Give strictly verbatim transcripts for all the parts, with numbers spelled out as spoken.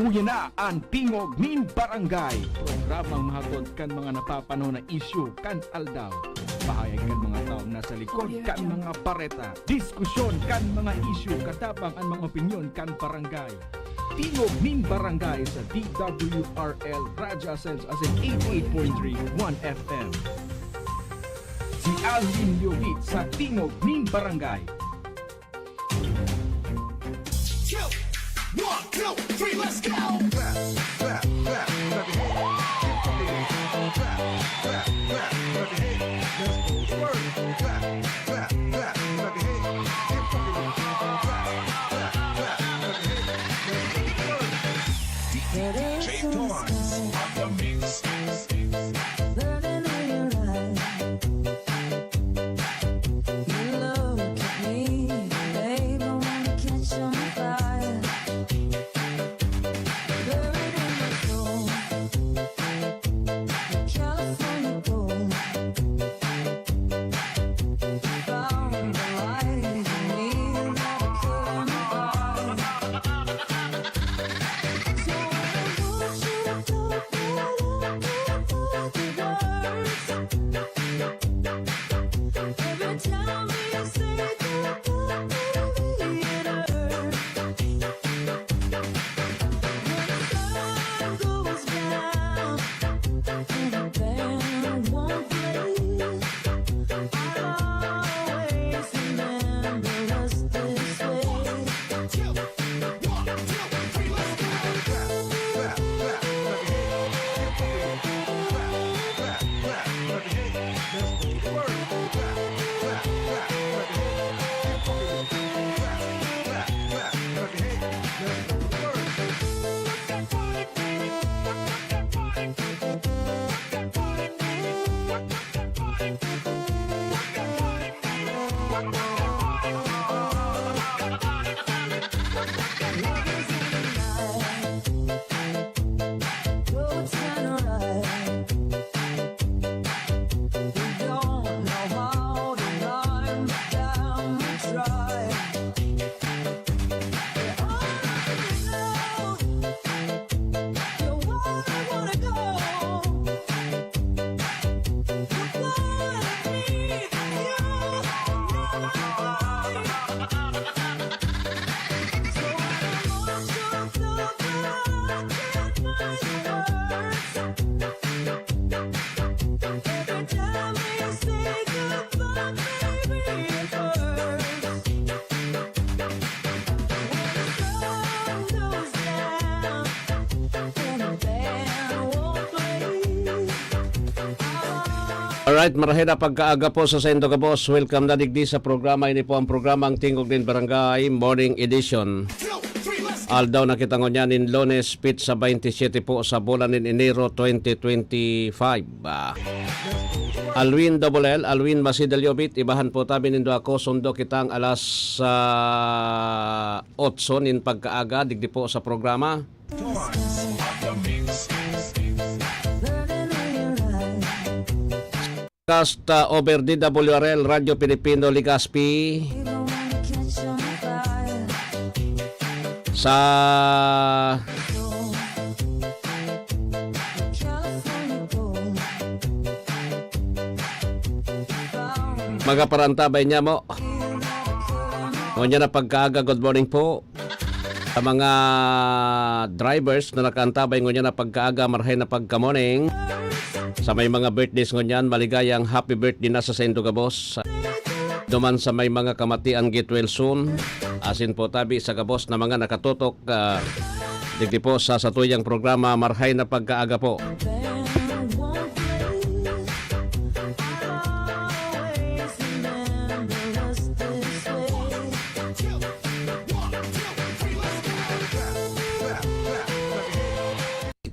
Uya na an Tingog nin Barangay, programang mahatod kan mga napapanahon na isyu kan aldaw. Pahayag kan mga taong nasa likod kan mga bareta, diskusyon kan mga isyu, katabang an mga opinyon kan barangay. Tingog nin Barangay sa D W R L Radyo Ascenso asin eighty-eight point three One F M. Si Alvin Liobit sa Tingog nin Barangay. One, two, three, let's go! Clap, clap, clap, clap your hands. Keep fucking with it. Clap, clap, clap, clap your hands. Let's go. Twerk. Clap, clap, clap your hands. Keep fucking with it. Clap, clap, clap your hands. Let's go. Twerk. D J Torrance on the mix. Burning in your eyes. You look at me, babe, I wanna catch on fire. Buried in my soul, the California gold. Found the light in me, never could. Alright, marahay na pagkaaga po sa saindo gabos. Welcome na digdi sa programa. Ini po ang programang Tingog nin Barangay, Morning Edition. Aldaw na kita ngunyan nin Lunes, petsa twenty-seven po sa bulan nin Enero twenty twenty-five. Ah, Alwin Double L, Alwin Masidaliobit, ibahan po tabi nindo ako, sundo kitang alas, ah, otso nin pagkaaga, digdi po sa programa. Cast, ah, over D W R L, Radyo Pilipino, Legazpi. Sa mga parantabay niya mo. Ngunyan na pagkaaga, good morning po. Sa mga drivers na nakaantabay ngunyan na pagkaaga, marahay na pagka-morning. Sa may mga birthdays ngunyan, maligayang happy birthday na sa saindo gabos. Duman sa may mga kamatian, get well soon. Asin po tabi sa gabos na mga nakatutok, ah, digdi po sa satuyang programa, marahay na pagkaaga po.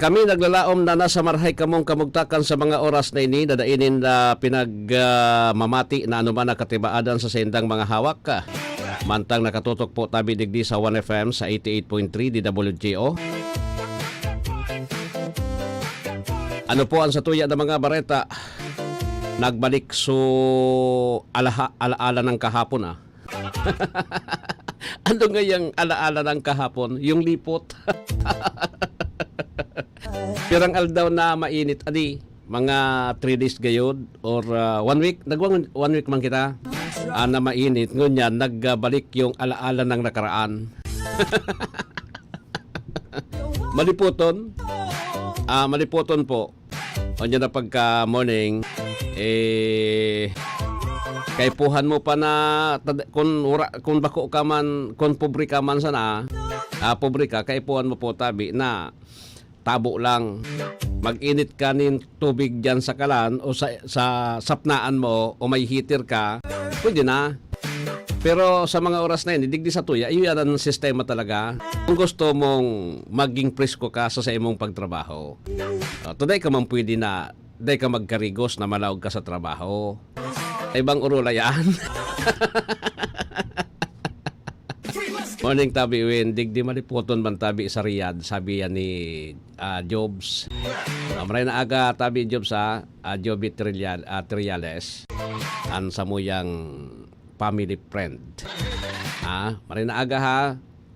Kami naglalaom na nasa marahay kamong kamugtakan sa mga oras na ini, na dai ninda pinag, ah, mamati na anoman na katibaadan sa saindang mga hawak. Mantang nakatutok po tabi digdi sa One F M sa eighty-eight point three D W G O. Ano po ang satuya na mga bareta? Nagbalik so alaha-, alaala ng kahapon, ah. Ano ngayang alaala ng kahapon? Yung lipot. Pirang aldaw na mainit, adi? Mga three days gayod or, ah, one week? Nagwang one week man kita, ah, na mainit. Ngunyan, nagbalik yung alaala ng nakaraan. Malipoton? Ah, malipoton po. O niya na pagka morning, eh, kaipuhan mo pa na, tad-, kun wara-, kun bako ka man, kun pobre ka man sana, ah, pobre ka, kaipuhan mo po tabi na tabo lang. Mag-init ka nin tubig diyan sa kalan o sa, sa sapnaan mo o may heater ka, pwede na. Pero sa mga oras na yan, digdi sa tuya, iyo yan ang sistema talaga. Kung gusto mong maging presko ka sa, sa imong pagtrabaho, ah, today ka man pwede na, day ka magkarigos na malaog ka sa trabaho. Ay bang urula yan? Morning, Tabi Win. Digdi malipoton man tabi sa Riyadh, sabi yan ni, ah, Jobs. Ah, maray na aga, Tabi Jobs, ha? Ah, Joby Trial-, ah, Triales. An samuyang family friend. Ah, maray na aga, ha?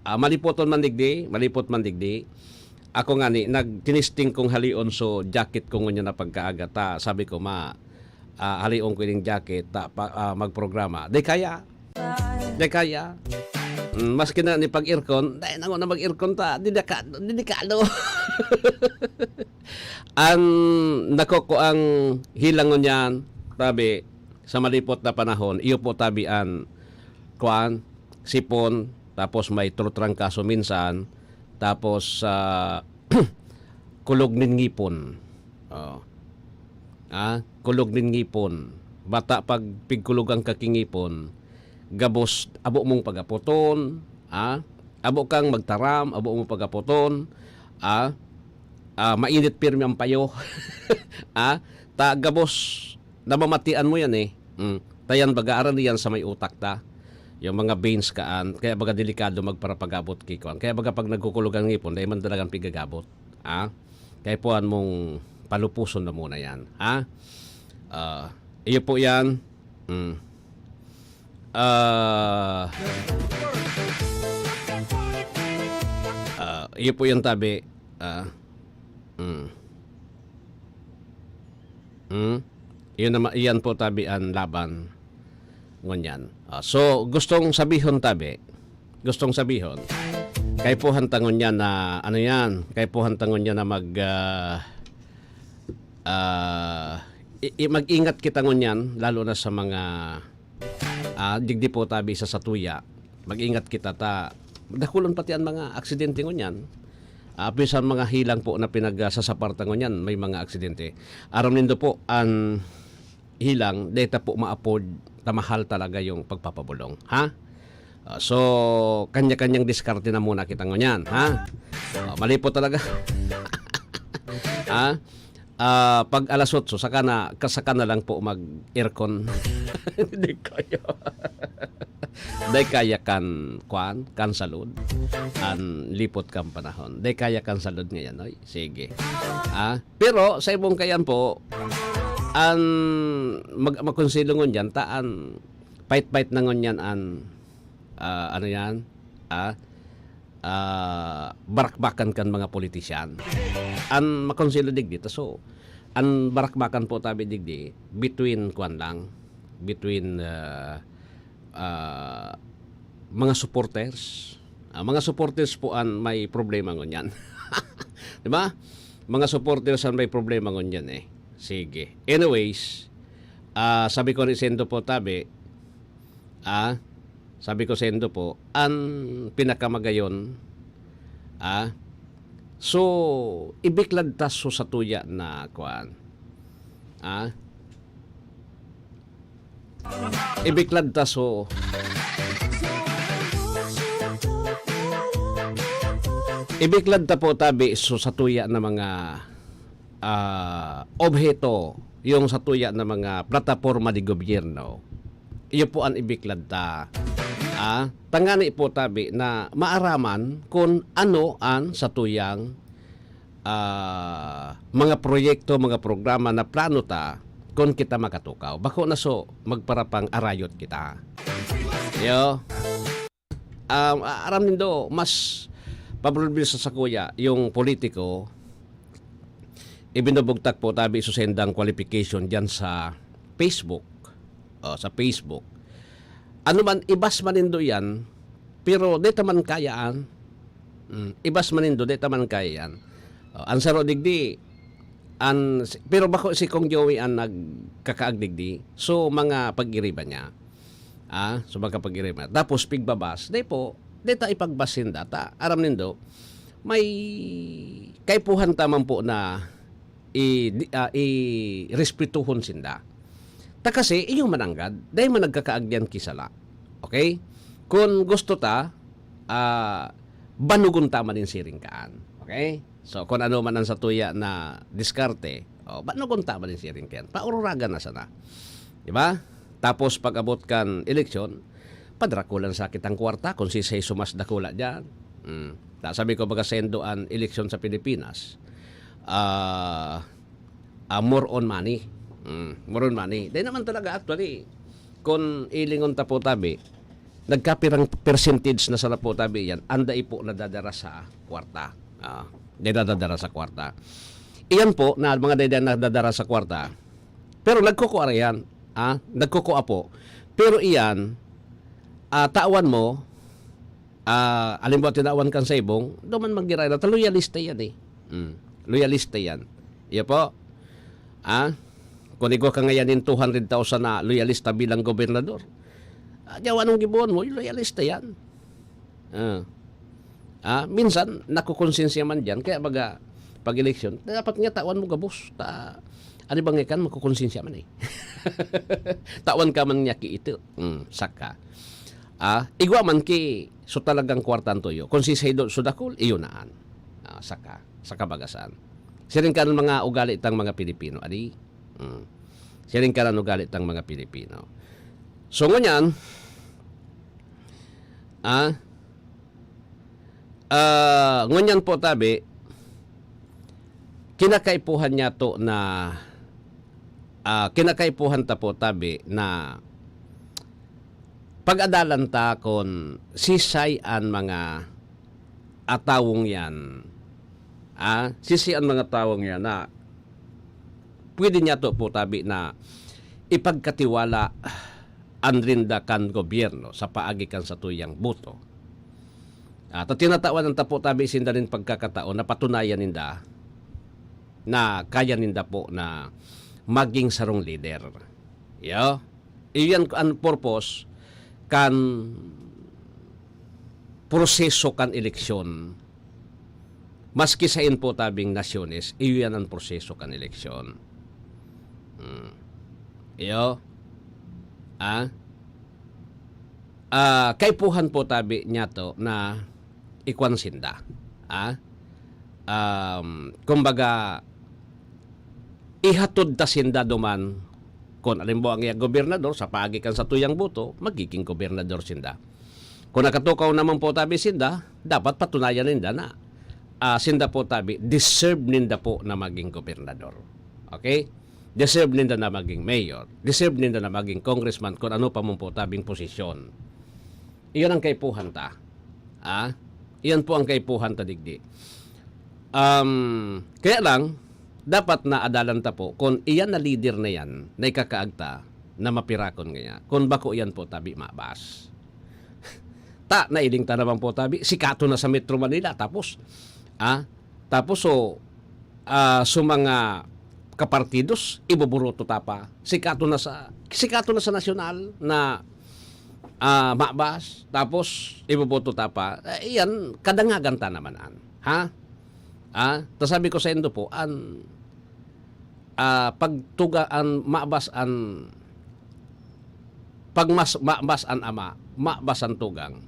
Ah, malipoton man digdi, malipot man digdi. Ako nga ni, nagtinisting kong halion so jacket ko ngunyan na pagkaaga ta. Sabi ko, "Ma, ah, halion ko ining jacket ta pa, ah, magprograma." Di kaya. Di kaya. Mm, maski na ni pag-aircon, dai na na mag-aircon ta. Delikado, delikado. An nakukuang hilangon niyan, tabi, sa malipot na panahon, iyo po tabi an, kuan, sipon, tapos may trutrangkaso minsan, tapos, ah, kulog nin ngipon. Oh. Ah, kulog nin ngipon. Bata pag pigkulog ang kakingipon, gabos abo mong pagapoton, ah, abo kang magtaram, abo mong pagapoton, ah, ah, mainit pirmi ang payo. Ah, ta gabos namamatian mo yan, eh. Mm. Ta yan baga, aran yan sa may utak ta. Yung mga veins kaan, kaya baga delikado magparapagabot ki kuan. Kaya baga pag nagkukulog ang ngipon, dai man talagang pigagabot. Ah? Kaya puan mong palupuson na muna yan. Ha? Ah, iyo po yan. Mm. Ah, ah, iyo po yan, tabi. Ah, mm. Hmm? Iyon naman, iyan po tabi an laban ngunyan. Ah, so, gustong sabihon tabi, gustong sabihon, kaipuhan ta ngunyan na, ano yan, kaipuhan ta ngunyan na mag, ah, ah, i-, i-, mag-ingat kita ngunyan, lalo na sa mga, ah, digdi po tabi sa satuya. Mag-ingat kita ta dakulon pati an mga aksidente ngunyan. Ah, bisan mga hilang po na pinagsasaparta ngunyan, may mga aksidente. Aram nindo po, an hilang, dai ta po ma-afford ta mahal talaga yung pagpapabolong, ha? Ah, so, kanya-kanyang diskarte na muna kita ngunyan, ha? Ah, mali po talaga. Ha? Ah, pag alas otso, saka na, ka-, saka na lang po mag-aircon. Di kaya. Di kaya kan, kuan, kan salud. An lipot kan panahon. Di kaya kan salud ngayon, oy. Sige. Ah, pero sa ibong kayan po, an mag-, makonsilyo ngunyan, ta an pait-pait na ngunyan an, ah, ano yan? Ah, ah, barakbakan kan mga politisyan. An makonsilyo digdi, ta so, an barakbakan po tabi digdi, between, kuan lang, between, ah, ah, mga supporters. Ah, mga supporters po an may problema ngunyan. Di ba? Mga supporters an may problema ngunyan, eh. Sige. Anyways, ah, sabi ko ni Sendo po, tabi, ah, sabi ko, "Sendo po, an pinakamagayon, ah, so, ibiklad ta so satuya na, kuan, ah, ibiklad ta so, ibiklad ta po tabi so satuya na mga, ah, obheto, yung satuya na mga plataporma de gobyerno, iyo po an ibiklad ta. Ah, tangani po tabi na maaraman kun ano an satuyang, ah, mga proyekto, mga programa na plano ta kun kita makatukaw. Bako na so, magparapang arayot kita. Yo. Um, a-, aram nindo, mas paproblema sa sakuya yung politiko, ibinubugtak po tabi sa sendang qualification diyan sa Facebook. Oh, sa Facebook. Ano man, ibas man nindo yan, pero di ta man kayaan. Mm, ibas man nindo, di ta man kayaan. Oh, ang saro digdi, an, pero bako si Kong Joey ang nagkakaag digdi. So, mga pag-iriba niya. Ah, so, mga pag-iriba. Tapos, pigbabas. Di po, di ta ipagbas sinda ta. Aram nindo, may kaipuhan ta man po na i-, di, ah, irespetuhon sinda. Ta kasi, iyo mananggad, dai man nagkakaagyan ki sala. Okay? Kun gusto ta, ah, banugon ta man nin siring kaan. Okay? So, kun ano man ang satuya na diskarte, oh, banugon ta man nin siring kaan. Paururagan na sana. Di ba? Tapos, pag-abot kan eleksyon, padrakulan sa kitang kwarta kung sisay sumas dakula diyan. Mm. Ta-, sabi ko, baga sendo an eleksyon sa Pilipinas. Ah, ah, more on money. Mm, more on money. Di naman talaga, actually, kung ilingon ta po tabi, nagkapirang percentage na sana po tabi yan, ang dai po nadadara sa kwarta. Ah, di nadadara sa kwarta. Iyan po na mga dai nadadara sa kwarta. Pero nagkukua yan. Ah, nagkukua po. Pero iyan, ah, tawan mo, ah, halimbawa, tinawan kan sa ibong, duman maggiray na, ta loyalista yan eh. Mm. Loyalista yan. Iya po. Ah, kung igwa ka ngayon nin two hundred thousand na loyalista bilang gobernador, ah, di anong gibohon mo, loyalista yan. Ah. Ah, minsan, nakukonsensya man diyan. Kaya baga, pag-eleksyon, dapat nga tawan mo gabos. Ta, ano ba nga kan, makukonsensya man eh. Tawan ka man niya ki ito. Mm, saka. Ah, igwa man ki, so talagang kwartan tuyo. Kung si Saido Sudakol, iyo na an. Ah, saka. Saka baga saan. Siring ka ng mga ugali tang mga Pilipino. Adi? Mm. Siring ka ng ugali tang mga Pilipino. So, ngunyan, ah, ah, ngunyan po tabi, kinakaipuhan niya to na, ah, kinakaipuhan ta po tabi na pag-adalan ta kun sisay an mga atawong yan. Ah, sisay an mga tawong yan na pwede niya to po tabi na ipagkatiwala an rinda kan gobyerno sa paagi kan satuyang boto. Ah, ta tinatawanan ta po tabi sinda nin pagkakataon na patunayan ninda na kaya ninda po na maging sarong lider. Yo? Iyan an purpose kan proseso kan eleksyon. Maski sa po tabing nasyones, iyan an proseso kan eleksyon. Hmm. Iyo? Ah? Ah, kaipuhan po tabi niya to na ikwan sinda. Ah? Um, kumbaga, ihatod ta sinda duman. Kun halimbawa nga gobernador, sa paagi kan satuyang boto, magiging gobernador sinda. Kung nakatukaw naman po tabi sinda, dapat patunayan ninda na, ah, sinda po tabi, deserve ninda po na maging gobernador. Okay? Deserve ninda na maging mayor. Deserve ninda na maging congressman, kung ano pa man po tabing posisyon. Iyon ang kaipuhan ta. Ah? Iyan po ang kaipuhan ta digdi. Um, kaya lang, dapat na adalan ta po kung iyan na leader na yan na ikakaag ta na mapirakon kaya. Kung bako iyan po tabi mabas. Ta, nailing ta naman po tabi, sikato na sa Metro Manila. Tapos, ah, tapos so, ah, so mga kapartidos, iboboto ta pa. Sikato na sa, sikato na sa nasyonal na, ah, mabas, tapos iboboto ta pa. Eh, iyan, kadangagan ta naman an. Ha? Ah, ta sabi ko sa indo po, an, ah, pagtuga-, an mabas an, pag mas, mabas an ama, mabas an tugang.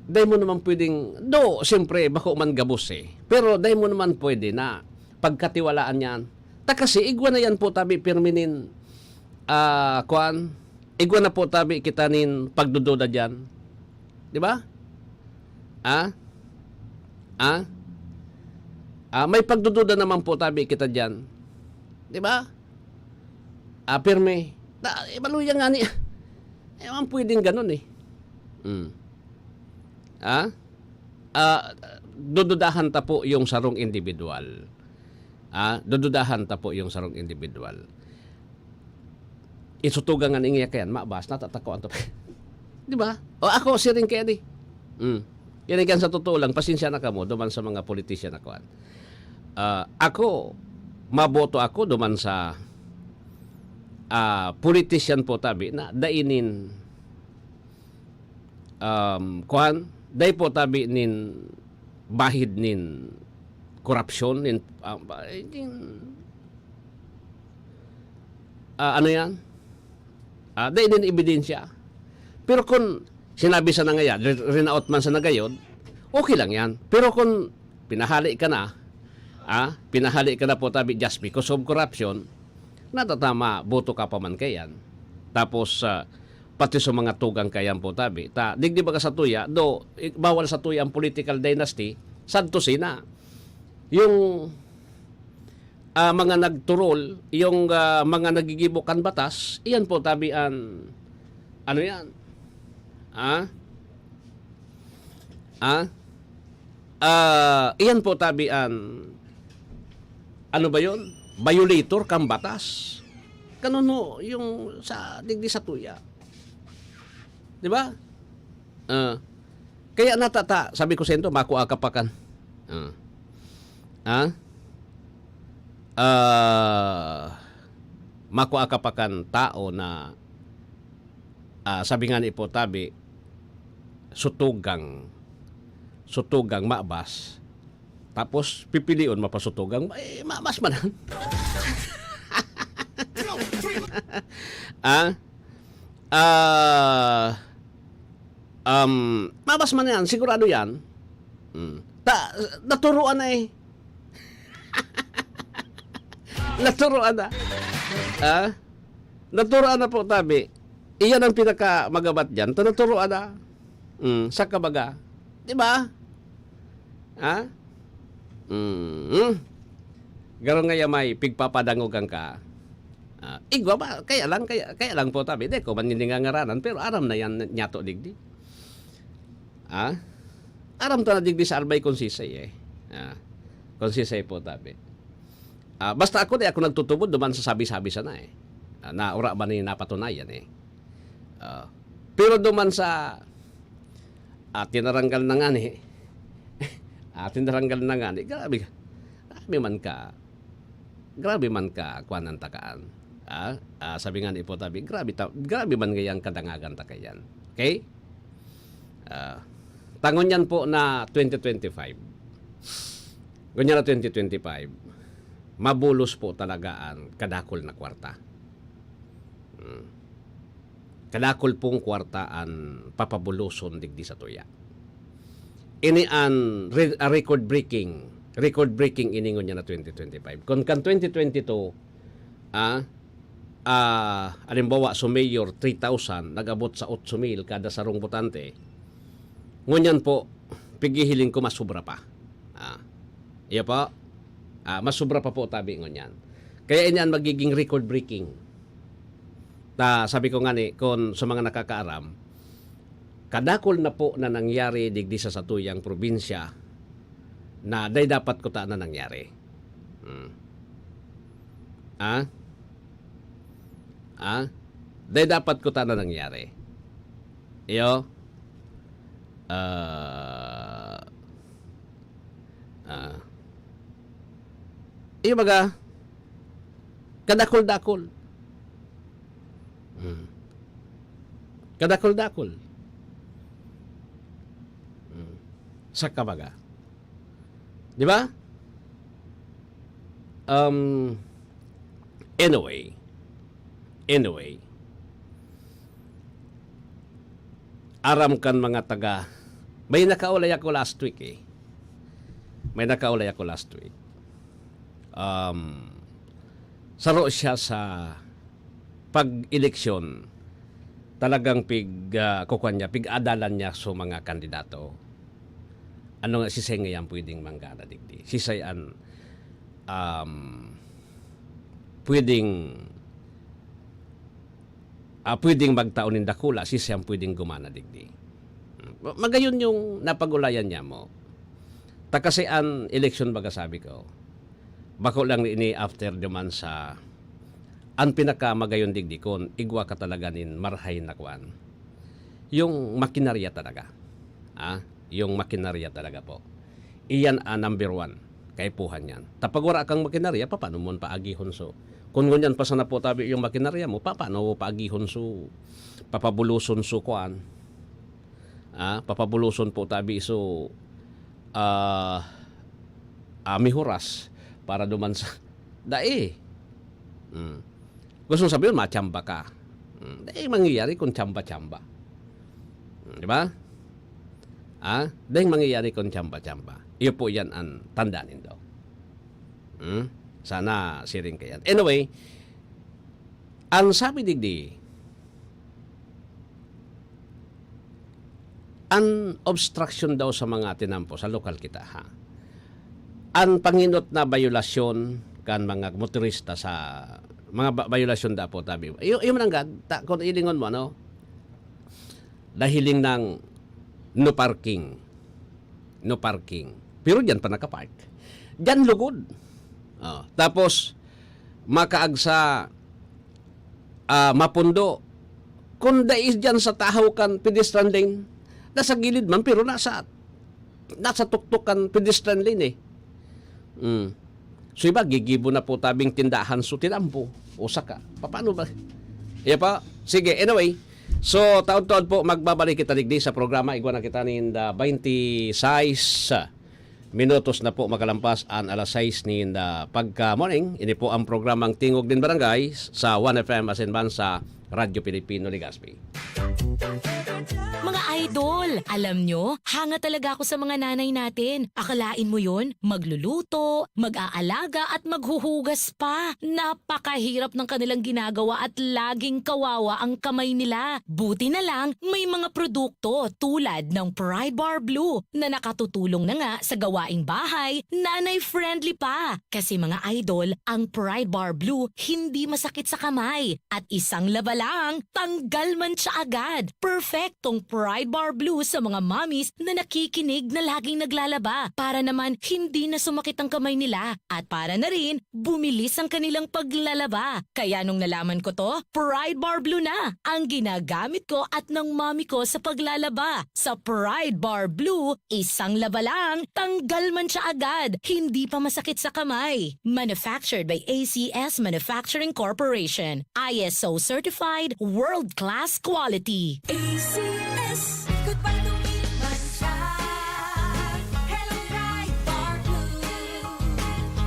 Dai mo naman pwedeng, do, siyempre, bako man gabos eh. Pero dai mo naman pwede na pagkatiwalaan yan. Ta kasi, igwa na yan po tabi, pirmi nin, ah, kuan, igwa na po tabi kita nin pagdududa dyan. Di ba? Ah? Ah? Ah, may pagdududa naman po tabi kita dyan. Di ba? Ah, pirmi. Ta, eh, maluya nga ni, eh, man pwedeng ganun eh. Mm. Ha? Ah, dududahan ta po yung sarong individual. Ah, dududahan ta po yung sarong individual. Isutugang an ingya kayan, mabas, natatakoan to. Di ba? O ako, siring kaya di. Mm. Yan ang sa totoo lang, pasensya na kamo, duman sa mga politician na kuan. Ah, ako, maboto ako duman sa, ah, politician po tabi na dainin, um, kuan, dai po tabi nin bahid nin korupsyon, nin, ah, ba-, nin, ah, ano yan? Ah, dai nin ebidensya. Pero kung sinabi sa nangaya, re-, rinaot man sa nagayod, okay lang yan. Pero kung pinahali ka na, ah, pinahali ka na po tabi just because of corruption, natatama, boto ka pa man kayan. Tapos, ah, pati sa mga tugang kayan po tabi. Ta, digdi baga sa tuya, do, i-, bawal sa tuya ang political dynasty, sad to say na. Yung, ah, mga nagturol, yung, ah, mga nagigibo kan batas, iyan po tabi an, ano yan? Ah? Ah? Ah, iyan po tabi an, ano ba yon? Violator kan batas. Ganun ho yung sa digdi sa tuya. Di ba? Ah. Kaya natata, sabi ko sa inyo, makua ka pa kan. Ah. Ah? Ah, makua ka pa kan tao na, ah, sabi nga ni po tabi, sutugang, sutugang mabas, tapos pipilion mapasutugang, eh, mabas man. Ah? Ah, um, mabas man yan, sigurado yan. Mm. Ta, naturoan na eh. Naturoan na. Ah? Naturoan na po, tabi. Iyan ang pinakamagabat dyan. Ta, naturoan na. Mm, sa kabaga. Di ba? Ha? Mm. Garo nga ya may pigpapadangogan ka. Ah, igwa ba? Kaya lang, kaya, kaya lang po, tabi. Di ko man ningangaranan, pero aram na yan nyato digdi. Ah? Aram ta na digdi sa Albay kung sisay eh. Ah, kung sisay po, tabi. Ah, basta ako, di ako nagtutubod duman sa sabi-sabi sana eh. Ah, na ura ba ni napatunayan eh. Ah, pero duman sa, ah, tinaranggal na nga ni, ah, tinaranggal na nga ni, grabe, grabe man ka, grabe man ka, kuanan takaan. Ah, ah, sabi nga ni Ipo Tabi, grabe, ta, grabe man gayang kadangagan ta kayan. Okay? Ah, tangon yan po na twenty twenty-five. Ngunyan na twenty twenty-five, mabulos po talaga an kadakul na kwarta. Hmm. Kadakul pong kwarta an papabuloson digdi sa tuya. Ini an re-, ah, record breaking. Record breaking ini ngunyan na twenty twenty-five. Kun kan twenty twenty-two, ah, ah, halimbawa, sa mayor, three thousand, nag-abot sa otso mil kada sarong botante. Ngunyan po, pigihiling ko, mas sobra pa. Ah, iyo po. Ah, mas sobra pa po, tabi ngunyan. Kaya ini an magiging record breaking. Ta, sabi ko nga ni, kun sa mga nakakaaram, kadakul na po na nangyari digdi sa satuyang probinsya na dai dapat kuta na nangyari. Hmm. Ah? Ah? Dai dapat kuta na nangyari. Iyo? Ah, ah. Iyo baga, kadakul-dakul. Hmm. Kadakul-dakul. Hmm. Sa kabaga. Di ba? Um, anyway. Anyway. Aram kan mga taga, may nakaulay ako last week eh. May nakaulay ako last week. Um, saro siya sa pag-eleksyon, talagang pig, ah, kukuan niya, pig-adalan niya sa mga kandidato. Ano nga, sisay ngayan pwedeng manggana digdi? Sisay an, um, pwedeng, ah, pwedeng magtao nin dakula, sisay an pwedeng gumana digdi? Hmm. Ma-, magayon yung napag-ulayan niya mo. Ta kasi an eleksyon, baga sabi ko, bako lang ini after duman sa, an pinakamagayon digdi kun igwa ka talaga nin marahay na kwan. Yung makinarya talaga. Ah, yung makinarya talaga po. Iyan ang number one, kaipuhan yan. Ta pag wara kang makinarya, papaano mo paagihon so? Kun ngunyan pa sana po tabi yung makinarya mo, papaano mo paagihon so? Papabuluson so kwan? Ah, papabuluson po tabi so, ah, ah, mihuras para duman sa dai. Hmm. Gusto sabihin, machamba ka. Hmm. Dai mangyayari kung chamba-chamba. Hmm, di ba? Ah, dai mangyayari kung chamba-chamba. Iyo po yan ang tanda nindo. Hmm? Sana siring kayan. Anyway, ang sabi digdi, an obstruction daw sa mga tinampo sa lokal kita, ha. An panginot na bayolasyon kan mga motorista sa mga ba-, bayolasyon daw po tabi. Iyo, iyo man ang gad-, ta-, kung ilingon mo, ano, nahiling ng no parking. No parking. Pero diyan pa nakapark. Diyan lugod. Oh, tapos, makaagsa, ah, mapundo. Kung dai diyan sa tahaw kan pedestrian lane, nasa gilid man, pero nasa, nasa tuktok kan pedestrian lane eh. Mm. So iba, gigibo na po tabing tindahan, so tinampo. O saka, paano ba? Iya pa? Sige, anyway. So, taod-taod po, magbabalik kita digdi sa programa. Igwa na kita nin the twenty-six minutos na po makalampas an alas sais nin the pagka-morning. Ini po ang programang Tingog nin Barangay sa One F M asin man sa Radyo Pilipino Legazpi. Mga idol, alam nyo, hanga talaga ako sa mga nanay natin. Akalain mo yun? Magluluto, mag-aalaga at maghuhugas pa. Napakahirap ng kanilang ginagawa at laging kawawa ang kamay nila. Buti na lang, may mga produkto tulad ng Pride Bar Blue na nakatutulong na nga sa gawaing bahay, nanay-friendly pa. Kasi mga idol, ang Pride Bar Blue hindi masakit sa kamay. At isang laba lang, tanggal man siya agad. Perfectong Pride Bar Blue sa mga mommies na nakikinig na laging naglalaba. Para naman hindi na sumakit ang kamay nila. At para na rin, bumilis ang kanilang paglalaba. Kaya nung nalaman ko 'to, Pride Bar Blue na ang ginagamit ko at ng mommy ko sa paglalaba. Sa Pride Bar Blue, isang laba lang, tanggal man siya agad, hindi pa masakit sa kamay. Manufactured by A C S Manufacturing Corporation. I S O certified, world-class quality. A C S, goodbye to me, mancha. Hello, Pride Bar Blue.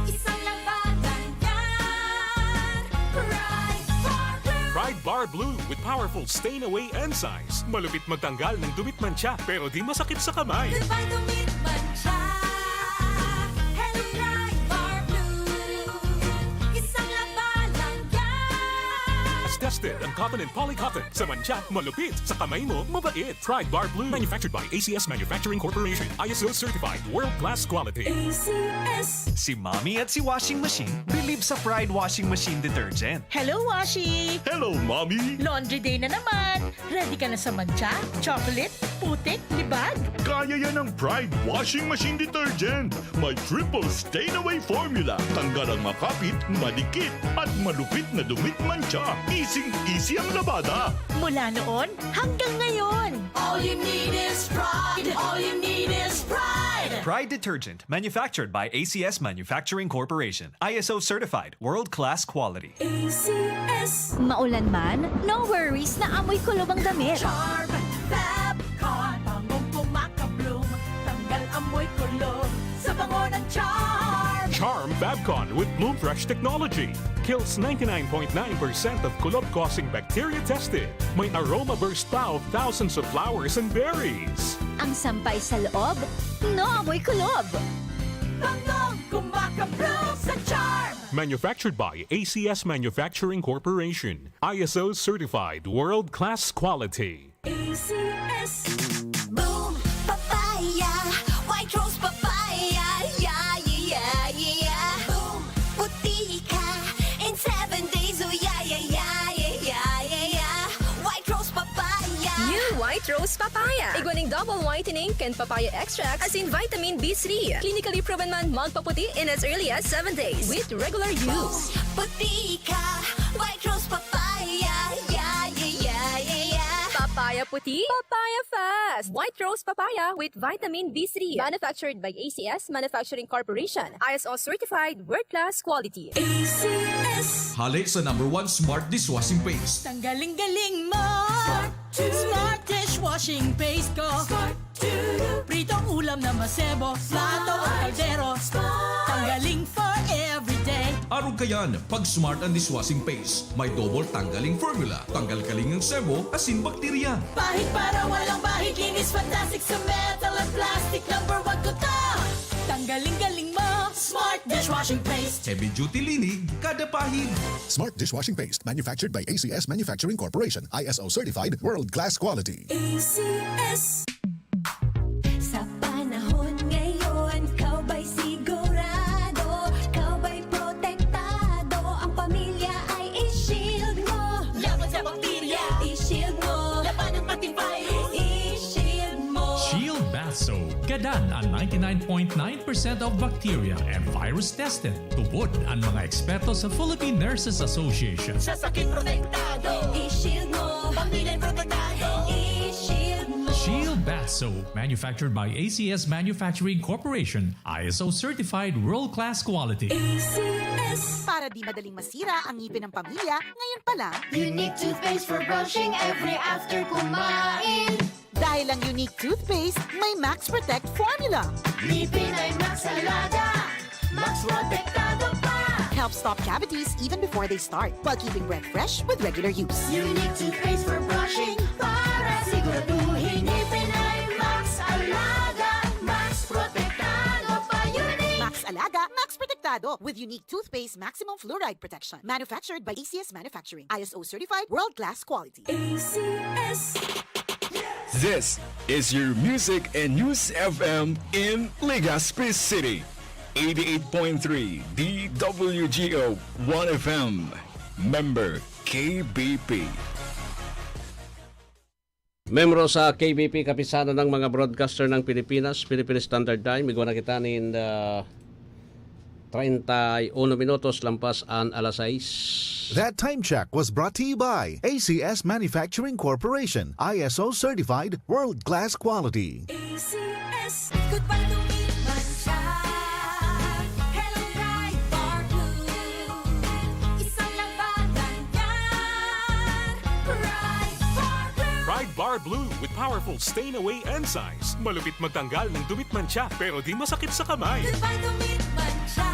Isang laba lang yan. Pride Bar Blue. Pride Bar Blue with powerful stain away enzymes. Malupit magtanggal ng dumi at mancha, pero di masakit sa kamay. Goodbye to me, mancha. Hello, Pride Bar Blue. Isang laba lang yan. Tested ang cotton and polycotton. Sa mancha, malupit. Sa kamay mo, mabait. Pride Bar Blue. Manufactured by A C S Manufacturing Corporation. I S O certified. World class quality. A C S. Si Mommy at si Washing Machine believe sa Pride Washing Machine Detergent. Hello, Washi! Hello, Mommy! Laundry day na naman! Ready ka na sa mancha, chocolate, putik, libag? Kaya yan ng Pride Washing Machine Detergent. May triple stain away formula. Tanggal ang makapit, madikit, at malupit na dumi't mancha. Easing-easy ang labada. Mula noon hanggang ngayon. All you need is Pride. All you need is Pride. Pride Detergent, manufactured by A C S Manufacturing Corporation. I S O certified, world-class quality. A C S. Maulan man, no worries na amoy kulob ang damit. Charm Fab Con. Bangong kumakabloom, tanggal amoy kulob sa bango ng Charm. Charm Fab Con with Bloom Fresh technology. Kills ninety-nine point nine percent of kulob-causing bacteria tested. May aroma burst pa of thousands of flowers and berries. Ang sampay sa loob, no amoy kulob. Bangong kumakabloom sa Charm. Manufactured by A C S Manufacturing Corporation. I S O certified world-class quality. A C S. Boom Papaya, White Rose Papaya, yeah, yeah, yeah, yeah. Boom, puti ka in seven days, oh, yeah, yeah, yeah. White Rose Papaya. New White Rose Papaya. Igwa ning double whitening kan papaya extract asin vitamin B three. Clinically proven man magpaputi in as early as seven days with regular use. Puti ka, White Rose Papaya. Yeah, yeah, yeah, yeah, yeah. Papaya puti, papaya fast. White Rose Papaya with vitamin B three. Manufactured by A C S Manufacturing Corporation. I S O certified, world-class quality. A C S. Hale sa number one smart dishwashing paste. Tanggaling-galing mo! Smart dishwashing paste ko. Pritong ulam na masebo, plato o kaldero. Tanggaling for everyday. Arog kayan, pag Smart ang dishwashing paste, may double tanggaling formula. Tanggal kaling ang sebo, asin bakterya. Pahid para walang bahid, linis fantastic sa metal at plastic. Number one ko to. Tanggaling-galing mo, Smart dishwashing paste. Heavy duty linig, kada pahid. Smart dishwashing paste, manufactured by A C S Manufacturing Corporation, I S O certified, world class quality. A C S. Sa panahon ngayon, ikaw ba'y sigurado? Ikaw ba'y protektado? Ang pamilya ay i-shield mo. Laban sa bakterya, i-shield mo. Labanan pati virus, i-shield mo. Shield Bath Soap. Gadan ang ninety-nine point nine percent of bacteria and virus tested. Tubod ang mga eksperto sa Philippine Nurses Association. Sa sakit protektado, i-shield mo. Pamilya protektado, i-shield mo. Shield Bath Soap, manufactured by A C S Manufacturing Corporation, I S O certified world-class quality. A C S. Para di madaling masira ang ngipin ng pamilya, ngayon pa lang. Unique toothpaste for brushing every after kumain. Dahil ang Unique Toothpaste may Max Protect Formula. Ngipin ay Max Alaga, Max Protektado pa. Helps stop cavities even before they start, while keeping breath fresh with regular use. Unique Toothpaste for brushing, para siguraduhin ngipin ay Max Alaga, Max Protektado pa. Unique. Max Alaga, Max Protektado, with Unique Toothpaste Maximum Fluoride Protection. Manufactured by A C S Manufacturing. I S O certified, world-class quality. A C S. This is your Music and News F M in Legazpi City. Eighty-eight point three D W G O One F M. Member K B P. Membro sa K B P, Kapisanan ng mga Broadcaster ng Pilipinas, Philippine Standard Time. Igwa na kita nin, ah, treinta y uno minutos lampas an alas sais. That time check was brought to you by A C S Manufacturing Corporation, I S O certified, world-class quality. A C S, goodbye to meat mancha. Hello, Pride Bar Blue. Isang labanan yan. Pride Bar Blue. Pride Bar Blue with powerful stain away enzymes. Malupit magtanggal ng dumi at mancha, pero di masakit sa kamay. Goodbye to meat mancha.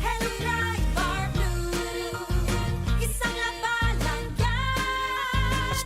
Hello, Pride Bar Blue. Isang labanan yan.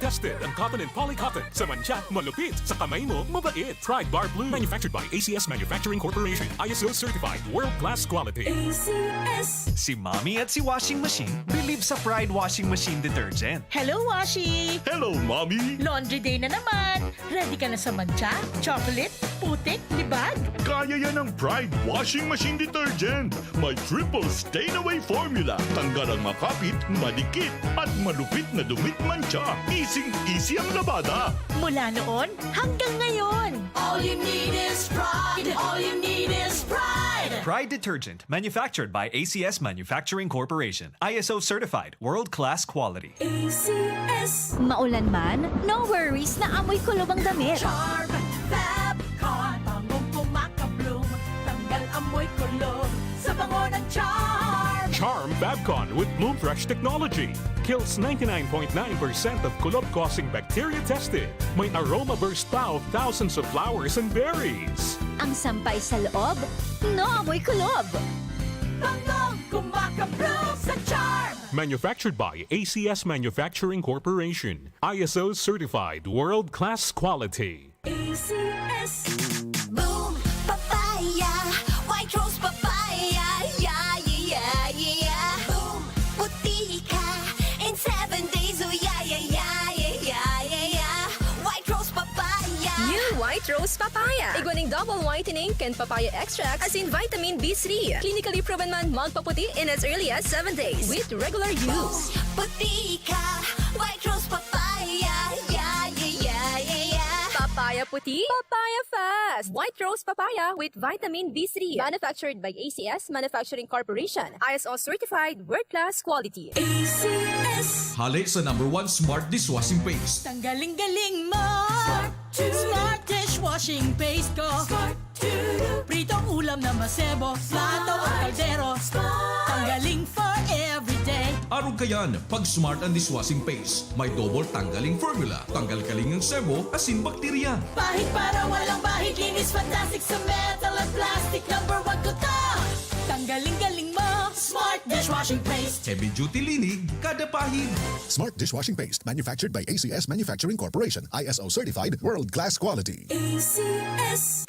Tested ang cotton and poly cotton. Sa mancha, malupit. Sa kamay mo, mabait. Pride Bar Blue. Manufactured by A C S Manufacturing Corporation. I S O certified. World class quality. A C S. Si Mommy at si Washing Machine believe sa Pride Washing Machine Detergent. Hello, Washi! Hello, Mommy! Laundry day na naman! Ready ka na sa mancha, chocolate, putik, libag? Kaya yan ng Pride Washing Machine Detergent! May triple stain away formula. Tanggal ang makapit, madikit, at malupit na dumi't mancha. Easing-easy ang labada. Mula noon hanggang ngayon. All you need is Pride. All you need is Pride. Pride Detergent, manufactured by A C S Manufacturing Corporation. I S O certified, world-class quality. A C S. Maulan man, no worries na amoy kulob ang damit. Charm Fab Con, bangong kumakabloom, tanggal amoy kulob sa bango ng Charm. Charm Fab Con with Bloom Fresh technology kills ninety-nine point nine percent of kulob-causing bacteria tested. May aroma burst pa of thousands of flowers and berries. Ang sampay sa loob, no amoy kulob. Bangong kumakabloom sa Charm. Manufactured by A C S Manufacturing Corporation. I S O certified, world-class quality. A C S. Boom Papaya, White Rose Papaya, yeah, yeah, yeah, yeah. Boom Puti ka in seven days, oh yeah, yeah, yeah, yeah, yeah, yeah, yeah. White Rose Papaya. New White Rose Papaya. Igwa ning double whitening kan papaya extract asin vitamin B three. Clinically proven man magpaputi in as early as seven days with regular use. Puti ka, White Rose Papaya, yeah, yeah, yeah, Papaya puti, Papaya Fest! White Rose Papaya with Vitamin B three. Manufactured by A C S Manufacturing Corporation. I S O certified, world-class quality. A C S. Hali sa number one smart dishwashing paste. Tanggaling-galing mo! Smart dishwashing paste ko. Pritong ulam na masebo, plato o kaldero. Tanggaling for everyday. Arog kayan, pag Smart ang dishwashing paste, may double tanggaling formula. Tanggal kaling ang sebo asin bakterya. Pahid para walang bahid, linis fantastic sa metal at plastic. Number one ko to. Tanggaling-galing mo, Smart dishwashing paste. Heavy duty linig kada pahid. Smart dishwashing paste, manufactured by A C S Manufacturing Corporation, I S O certified, world class quality. A C S.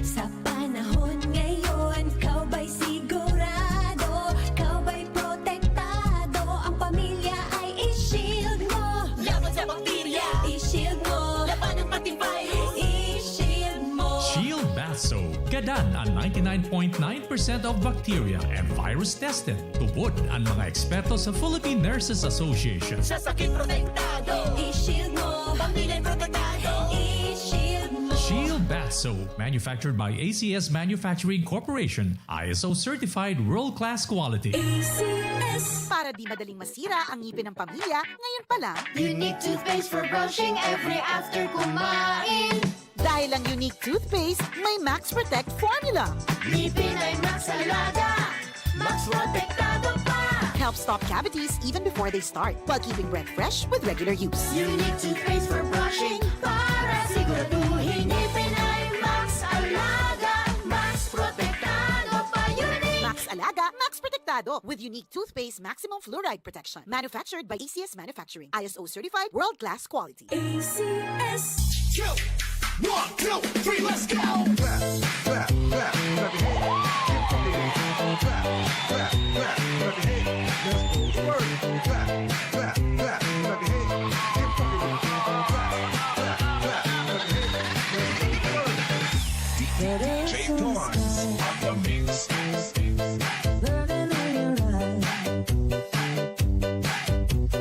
Sa panahon ngayon, ikaw ba'y sigurado? Ikaw ba'y protektado? Ang pamilya ay i-shield mo. Laban sa bakterya. I-shield mo. Laban ng pati virus. I-shield mo. Shield Bath Soap. Gadan ang ninety-nine point nine percent of bacteria and virus tested. Tubod ang mga eksperto sa Philippine Nurses Association. Sa sakit protektado. I-shield mo. Pamilya protektado. I-shield mo. Shield Bath Soap, manufactured by A C S Manufacturing Corporation, I S O certified world-class quality. A C S. Para di madaling masira ang ngipin ng pamilya, ngayon pa lang. Unique toothpaste for brushing every after kumain. Dahil ang Unique toothpaste may Max Protect formula. Ngipin ay Max Alaga, Max Protektado pa. Helps stop cavities even before they start, while keeping breath fresh with regular use. Unique toothpaste for brushing para siguraduhin ngipin ay Max Alaga, Max Protektado pa. Unique. Max Alaga, Max Protektado with Unique toothpaste maximum fluoride protection. Manufactured by A C S Manufacturing. I S O certified, world-class quality. A C S. Yo! One, two, three, let's go! Clap, clap, clap, clap your hands. Keep fucking it. Clap, clap, clap, clap your hands. Let's go to work. Clap, clap, clap, clap your hands. Keep fucking it. Clap, clap, clap, clap your hands. Let's go to work. D J Torrance on the mix. Burning in your eyes.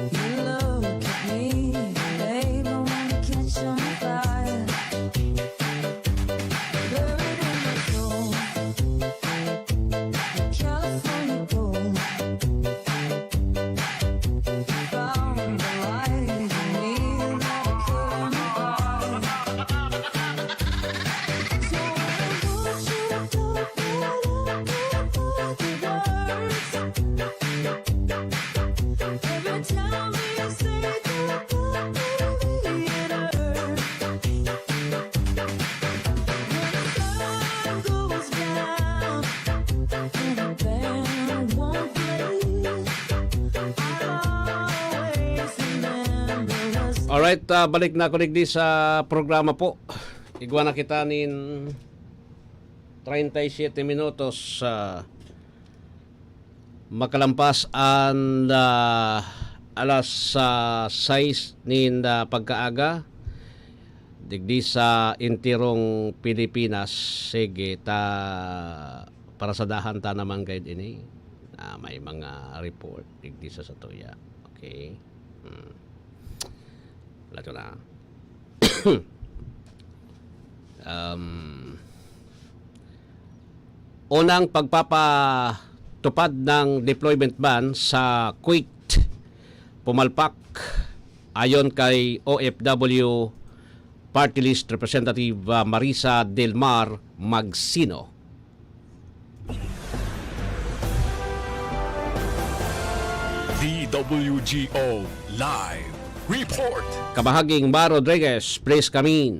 You look at me, babe, I wanna catch on fire. Buried in my soul, the California gold. Found the light in me that I couldn't buy. So I want you to go right up with the words. Every time we say goodbye, baby, it hurts. When the sun goes down and the band won't play, I'll always remember us. Alright, ah, balik na ako digdi sa programa po. Igwa na kita nin treinta y siete minutos, ah, makalampas an, ah, alas, ah, sais nin, ah, pagkaaga, digdi sa enterong Pilipinas. Sige, ta, parasadahan ta naman kayo ini na may mga report digdi sa satuya. Okay? Hmm. Wala ko na. Um, unang pagpapatupad ng deployment ban sa Kuwait, pumalpak ayon kay O F W Party List Representative, ah, Marisa Del Mar Magsino. D W G O Live Report. Kabahaging Mar Rodriguez, please come in.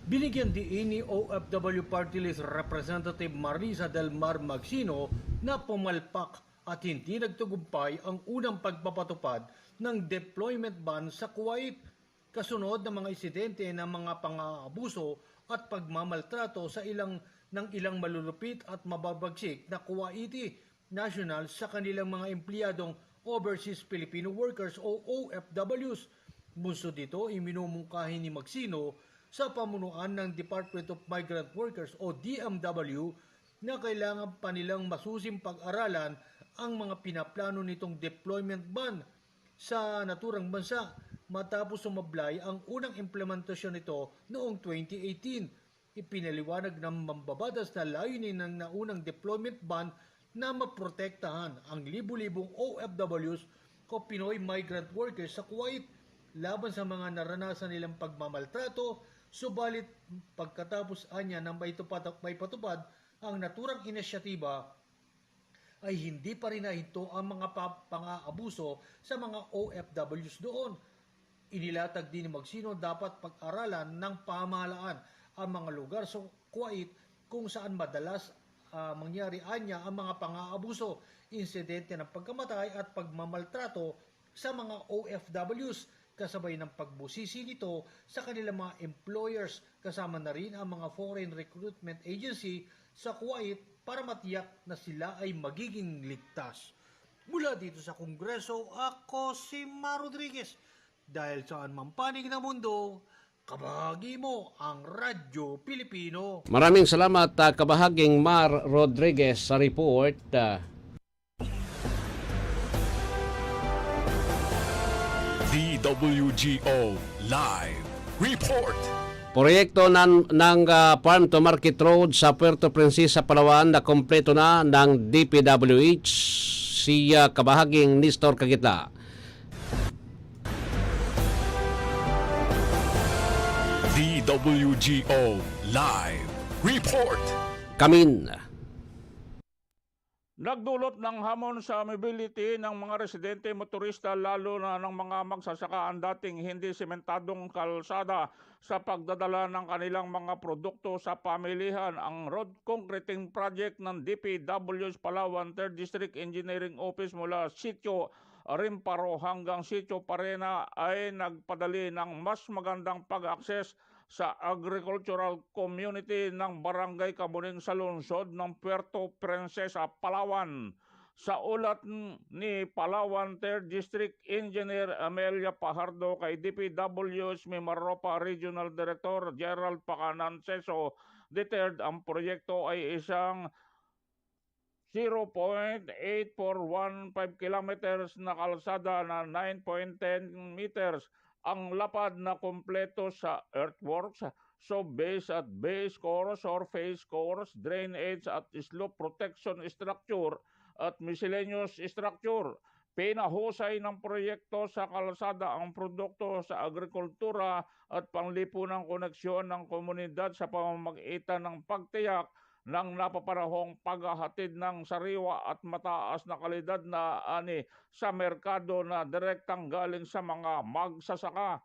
Binigyan diin ni O F W Party List Representative Marisa Del Mar Magsino na pumalpak at hindi nagtagumpay ang unang pagpapatupad ng deployment ban sa Kuwait, kasunod ng mga insidente ng mga pang-aabuso at pagmamaltrato sa ilang, ng ilang malulupit at mababagsik na Kuwaiti national sa kanilang mga empleyadong overseas Filipino workers o O F Ws. Bunsod dito, iminumungkahi ni Magsino sa pamunuan ng Department of Migrant Workers o D M W na kailangan pa nilang masusing pag-aralan ang mga pinaplano nitong deployment ban. sa naturang bansa matapos sumablay ang unang implementasyon nito noong twenty eighteen. Ipinaliwanag ng mambabatas na layunin ng naunang deployment ban na maprotektahan ang libu-libong O F Ws o Pinoy migrant workers sa Kuwait laban sa mga naranasan nilang pagmamaltrato, subalit pagkatapos anya ng maitupad-, maipatupad ang naturang inisyatiba, ay hindi pa rin nahinto ang mga pa-, pang-aabuso sa mga O F Ws doon. Inilatag din ni Magsino, dapat pag-aralan ng pamahalaan ang mga lugar sa Kuwait kung saan madalas, ah, mangyari anya ang mga pang-aabuso, insidente ng pagkamatay at pagmamaltrato sa mga O F Ws, kasabay ng pagbusisi nito sa kanilang mga employers, kasama na rin ang mga foreign recruitment agency sa Kuwait, para matiyak na sila ay magiging ligtas. Mula dito sa Kongreso, ako si Mar Rodriguez. Dahil saan man panig ng mundo, kabahagi mo ang Radyo Pilipino. Maraming salamat, ah, kabahaging Mar Rodriguez, sa report. Ah, D W G O Live Report. Proyekto nan-, ng, ah, Farm to Market Road sa Puerto Princesa, Palawan, na kompleto na ng D P W H, si, ah, kabahaging Nestor Kagitla. D W G O Live Report. Kamin. Nagdulot ng hamon sa mobility ng mga residente, motorista, lalo na ng mga magsasaka, ang dating hindi sementadong kalsada sa pagdadala ng kanilang mga produkto sa pamilihan. Ang road concreting project ng D P W H Palawan Third District Engineering Office mula Sitio Rimparo hanggang Sitio Parena ay nagpadali ng mas magandang pag-access sa agricultural community ng Barangay Kamuning sa lungsod ng Puerto Princesa, Palawan. Sa ulat n-, ni Palawan Third District Engineer Amelia Pajardo kay D P W H Mimaropa Regional Director Gerald Pacanan Seso the third, ang proyekto ay isang zero point eight four one five kilometers na kalsada na nine point ten meters ang lapad na kompleto sa earthworks, sub-base at base course, surface course, drainage at slope protection structure at miscellaneous structure. Pinahusay ng proyekto sa kalsada ang produkto sa agrikultura at panglipunang koneksyon ng komunidad sa pamamagitan ng pagtiyak ng napapanahong paghahatid ng sariwa at mataas na kalidad na ani sa merkado na direktang galing sa mga magsasaka.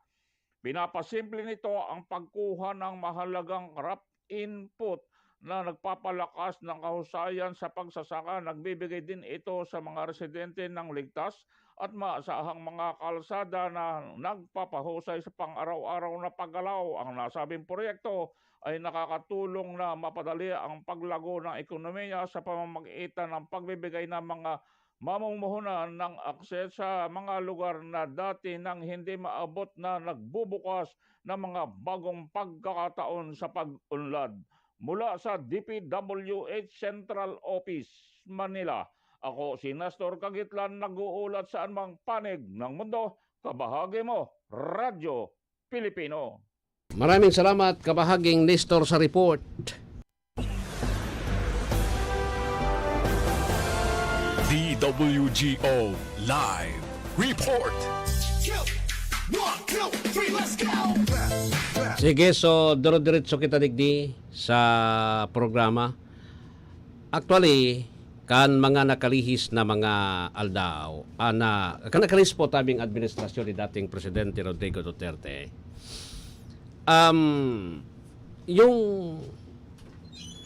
Pinapasimple nito ang pagkuha ng mahalagang crop input na nagpapalakas ng kahusayan sa pagsasaka. Nagbibigay din ito sa mga residente ng ligtas at maasahang mga kalsada na nagpapahusay sa pang-araw-araw na paggalaw. Ang nasabing proyekto ay nakakatulong na mapadali ang paglago ng ekonomiya sa pamamagitan ng pagbibigay ng mga mamumuhunan ng akses sa mga lugar na dati nang hindi maabot na nagbubukas ng mga bagong pagkakataon sa pag-unlad. Mula sa D P W H Central Office, Manila, ako si Nestor Kagitlan, nag-uulat sa anumang panig ng mundo. Kabahagi mo, Radyo Pilipino. Maraming salamat, kabahaging Nestor, sa report. D W G O Live Report. Two, one, two, three, let's go! Sige, so, dire-diretso kita digdi sa programa. Actually, kan mga nakalihis na mga aldaw, ah, na, kan nakalihis po tabing administrasyon ni dating Presidente Rodrigo Duterte, um, yung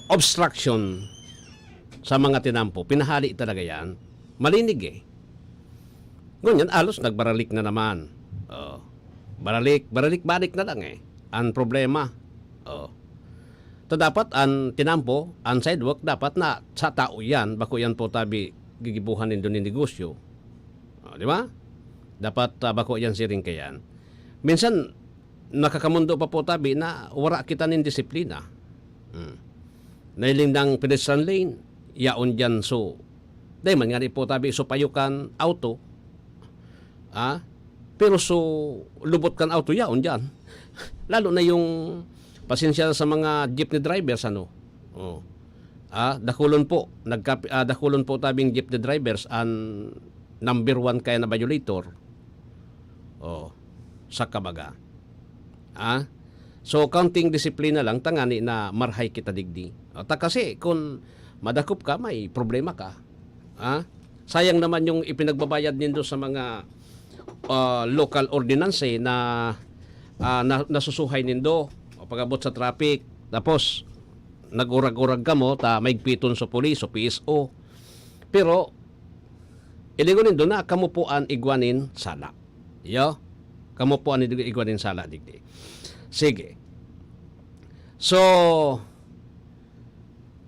obstruction sa mga tinampo, pinahali talaga yan. Malinig eh. Ngunyan, alos nagbaralik na naman. Oh. Baralik, baralik-balik na lang eh. Ang problema. Oh. Ta dapat ang tinampo, ang sidewalk, dapat na sa tao yan, bako yan po tabi gigibuhan nindo ni negosyo. Oh, di ba? Dapat, ah, bako yan siring kayan. Minsan, nakakamundo pa po tabi na wara kita nin disiplina. Hmm. Nailing ng pedestrian lane, yaon dyan so. Dahil man nga di po tabi so payukan auto, Ah, pero so lubot kan auto yaon diyan. Lalo na yung, pasensya na sa mga jeepney drivers, ano. Oh. Ah, dakulon po, nagkap- ah, dakulon po tabing jeepney drivers an number one kaya na violator. Oh, sa kabaga. Ah? So, kaunting disiplina lang, tangani na marhay kita digdi. O, ta kasi, kung madakop ka, may problema ka. Ah? Sayang naman yung ipinagbabayad nindo sa mga, ah, local ordinance, eh, na, ah, na, nasusuhay nindo. O, pag-abot sa traffic, tapos, nag-urag-urag ka mo, ta maigpiton sa pulis o P S O. Pero, ilingon nindo na kamo po an igwa nin sala. Yo? Kamo po an igwa nin sala digdi. Sige. So,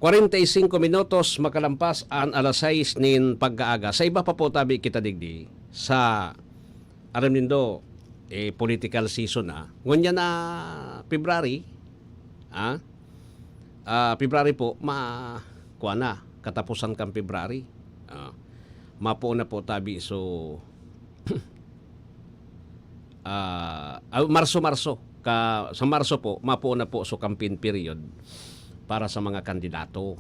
kwarenta y singko minutos makalampas an alas sais nin pagkaaga. Sa iba pa po tabi kita digdi, sa, aram nindo, eh, political season na. Ngunyan na February, ah, ah, February po, ma-, kuwan na, katapusan kan February. Ah, mapuon na po tabi, so, ah, ah, Marso, Marso. Ka, sa Marso po, mapuon na po, so, campaign period para sa mga kandidato,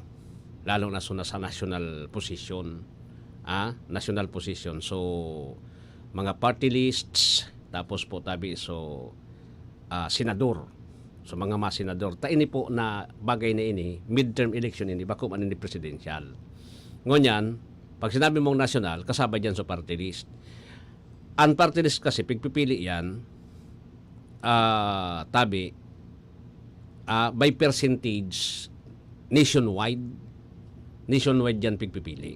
lalo na so, na sa national position. Ah, national position. So, mga party lists, tapos po tabi, so, ah, senador. So, mga mga senador. Ta ini po na bagay na ini, midterm election ini, bako man ini presidential. Ngunyan, pag sinabi mong national, kasabay dyan sa party list. Ang party list kasi, pigpipili yan, ah, tabi, ah, by percentage nationwide. Nationwide yan pigpipili.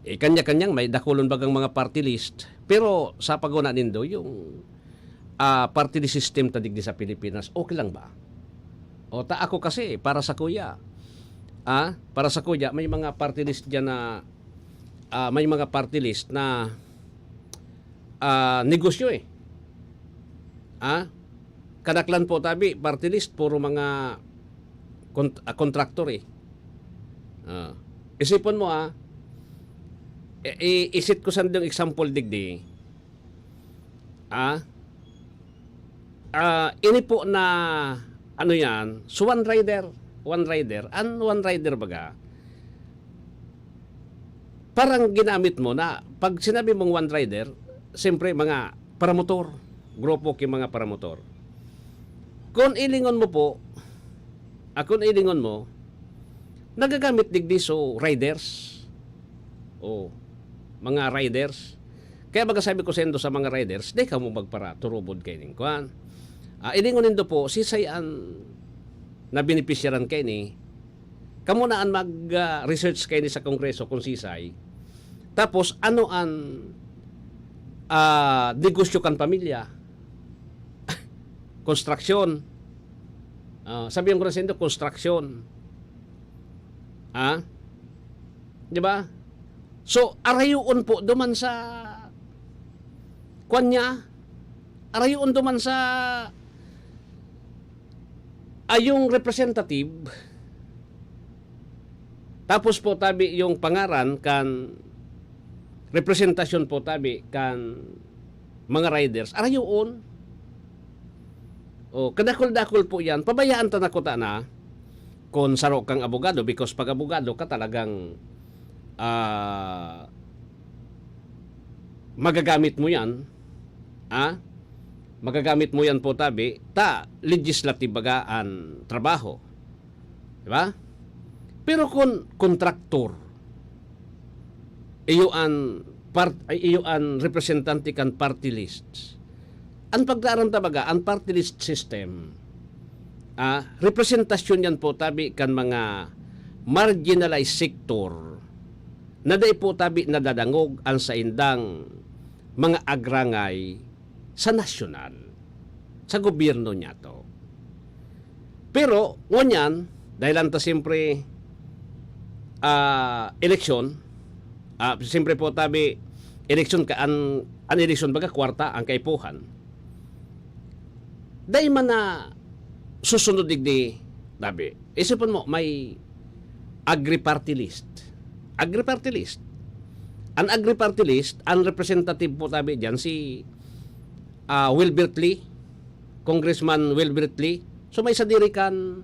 Eh, kanya-kanyang may dakulon bagang mga party list. Pero sa paguna nindo, yung, ah, party list system ta digdi sa Pilipinas, okay lang ba? O, ta ako kasi, para sa kuya, ah, para sa kuya, may mga party list dyan na, ah, may mga party list na, ah, negosyo eh. Ah, kadaklan po tabi, party list, puro mga kont-, ah, kontraktor eh. Ah, isipon mo ah, i-, i-, isit ko sandong example digdi. Ah, ah, ini po na, ano yan, so one rider, one rider, an one rider baga, parang ginamit mo na, pag sinabi mong one rider, siyempre mga paramotor, grupo ki mga paramotor. Kung ilingon mo po, ah, kung ilingon mo, nagagamit digdi so riders. Oh, mga riders. Kaya baga sabi ko sendo sa mga riders, di kamo magparaturubod kay ning kwan. Ah, ilingon nindo po, sisay an nabenepisyaran kay ni, kamo na an mag, ah, research kay ni sa Kongreso kung sisay. Tapos, ano an, ah, negosyo kan pamilya? Konstruksyon. Ah, sabihan ko na sa inyo, konstruksyon. Ah? Di ba? So, arayoon po duman sa kwan niya, arayoon duman sa, ay, yung representative, tapos po tabi yung pangaran kan representasyon po tabi kan mga riders, arayoon. O, kadakul-dakul po yan. Pabayaan ta na kuta na kung saro kang abogado, because pag abogado ka talagang, ah, magagamit mo yan, ah, magagamit mo yan po tabi, ta legislative baga an trabaho. Di ba? Pero kung kontraktor, iyo an part-, ay, iyo an representante kan party list. Ang pagdaaran ta baga, ang party list system, ah, representasyon yan po tabi kan mga marginalized sector na dai po tabi nadadangog ang saindang mga agrangay sa nasyonal, sa gobyerno niya to. Pero, ngunyan, dahil lang ta siyempre, ah, eleksyon, ah, siyempre po tabi, eleksyon ka, an, an eleksyon baga kwarta ang kaipuhan. Dai man na susunod digdi, tabi. Isipon mo, may agri-party list. Agri-party list. An agri-party list, an representative po tabi diyan si, ah, Wilbert Lee, Congressman Wilbert Lee. So, may sadiri kan,